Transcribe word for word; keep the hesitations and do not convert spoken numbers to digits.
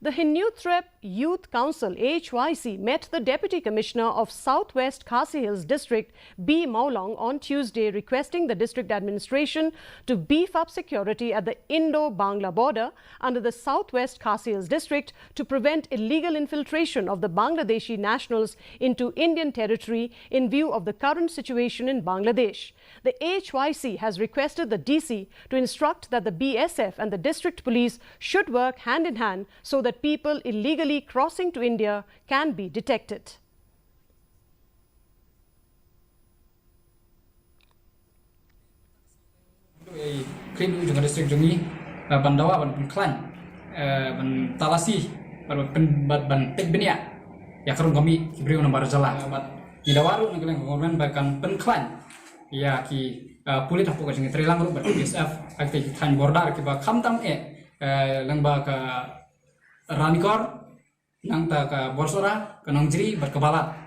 The Hynniewtrep Youth Council, H Y C, met the Deputy Commissioner of Southwest Khasi Hills District, B Mawlong, on Tuesday, requesting the district administration to beef up security at the Indo-Bangla border under the Southwest Khasi Hills District to prevent illegal infiltration of the Bangladeshi nationals into Indian territory in view of the current situation in Bangladesh. The H Y C has requested the D C to instruct that the B S F and the district police should work hand in hand so that people illegally crossing to India can be detected. Krim u jong district jong ngi, eh, ban dawa ban pynkhlaiñ, eh, ban talasi, ban pyn-, ban, ban peit bniah ïa ka rung ka mih ki briew namar jala. Bad ngi dawa ruh na ka liang ka government ba kan pynkhlaiñ ïa ki, eh, pulit hapoh ka jong ngi, treilang ruh bad B S F ha kita ki thaiñ border kiba khamtam eh, eh, lyngba ka Ranikor, nangta ka Borsora, ka Nongjri bad ka Balat.